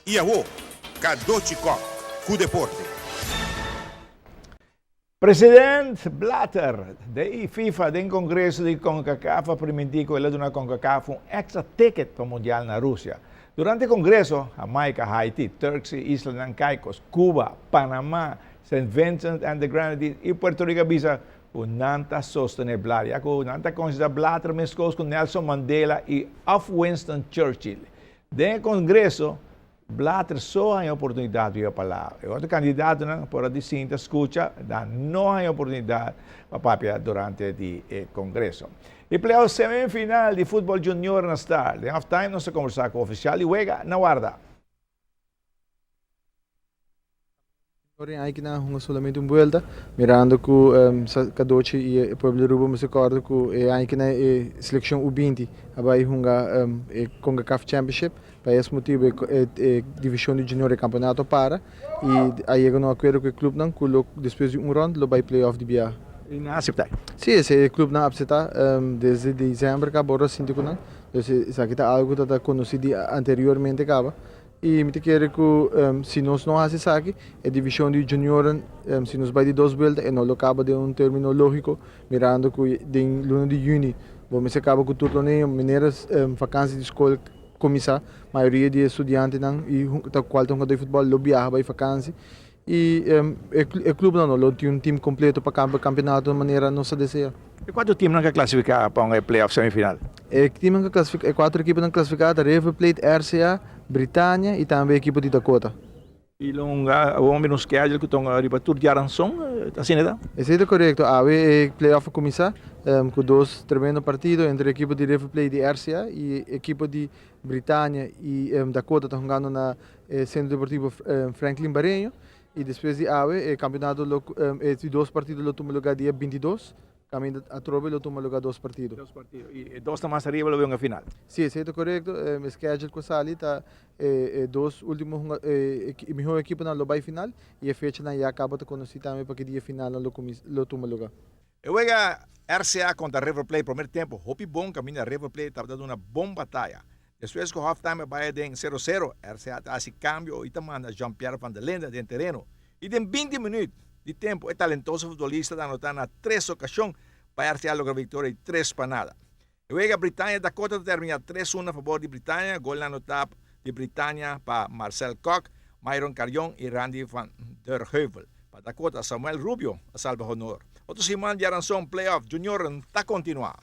I awo, Kadochi Kok ku deporte. President Blatter di FIFA den Congreso di Concacaf a priminti cu el a duna Concacaf un extra ticket pa Mundial na Rusia. Durante e congreso, Jamaica, Haiti, Turks y Islanan Caicos, Cuba, Panama, Saint Vincent and the Grenadines y Puerto Rico a bisa cu nan ta sostene Blatter, ya cu nan ta considera Blatter mescos cu Nelson Mandela y of Winston Churchill. Den e kongreso, Blatter so haña oportunidat pa yuda palabra. E otro kandidatonan por a di sinta skucha, nan no haña oportunidat pa papia durante di e kongreso. E playoff semifinal di futbol junior na start. Den halftime nos ta kombersá ku ofisial di wega na warda. Orin aki nan a hunga solamente un buelta, mirando ku Cadochi i e pueblo di Aruba mester kòrda ku e aña aki nan e selekshon U binti a bai hunga e Concacaf Championship. Pa es motibu e divishon di junior e kampeonato a para i a yega na un akuerdo ku e klupnan ku lo despues di un rònt lo bai play-off di biaha. I nan a aseptá? Si, esei e klupnan a apseptá desde desèmber kaba ora a sinti ku nan. Entonces esaki ta algu ku ta konosí di anteriormente kaba. I mi ta kere ku si nos no hasi esaki, e divishon di junioren, si nos bai di dos buelta, e no lo kaba den un término lógiko, mirando ku den luna di yüni bo mester kaba ku tur torneo, manera vakansi di skol kuminsá, mayoria di e studiantenan i ta kual ta hungadó di futbòl lo biaha bai vakansi i e klubnan no lo tin un tim kompleto pa kaba kampionato manera nos ta desea. E kuater timnan ku a klasifiká pa un e playoff semifinal? E timnan ku a klasifiká, e kuater ekiponan klasifiká ta River Plate, RCA, Britania i tambe ekipo di Dakota. I lo hunga awor mi un schedule ku ta hunga riba tur diaranson, ta asina ta? Esei ta korekto, awe e playoff a kuminsá ku dos tremendo partido entre ekipo di River Plate i RCA i ekipo di Britania i Dakota ta hungando na e Centro Deportivo Franklin Bareño i despues di awe e kampionato lo e di dos partido lo tuma lugar dia bintidos kaminda atrobe lo tuma lugar dos partido. Dos partido i e dos ta mas ariba lo bin hunga final. Si esei ta korekto e schedule ku a sali ta e e dos ultimo hunga e miho ekiponan lo bai final i e fechanan ya kaba ta konosí tambe pa ki dia finalnan lo kuminsá lo tuma lugar. E wega RCA kontra River Plate promer tempo hopi bon kaminda River Plate tabata duna bon bataya. Despues ku halftime a bai den sero sero, RCA ta hasi kambio i ta manda Jean Pierre van der Linde den tereno. I den binti minuut di tempu e talentoso futbolista ta anotá na tres okashon pa RCA logra viktoria di tres pa nada. E wega Britania Dakota ta terminá tres un na fabor di Britania, golnan anotá di Britania pa Marcel Kok, Myron Carrion i Randy van der Heuvel. Pa Dakota, Samuel Rubio a salba honor. Otro siman diaranson playoff junioren ta kontinuá.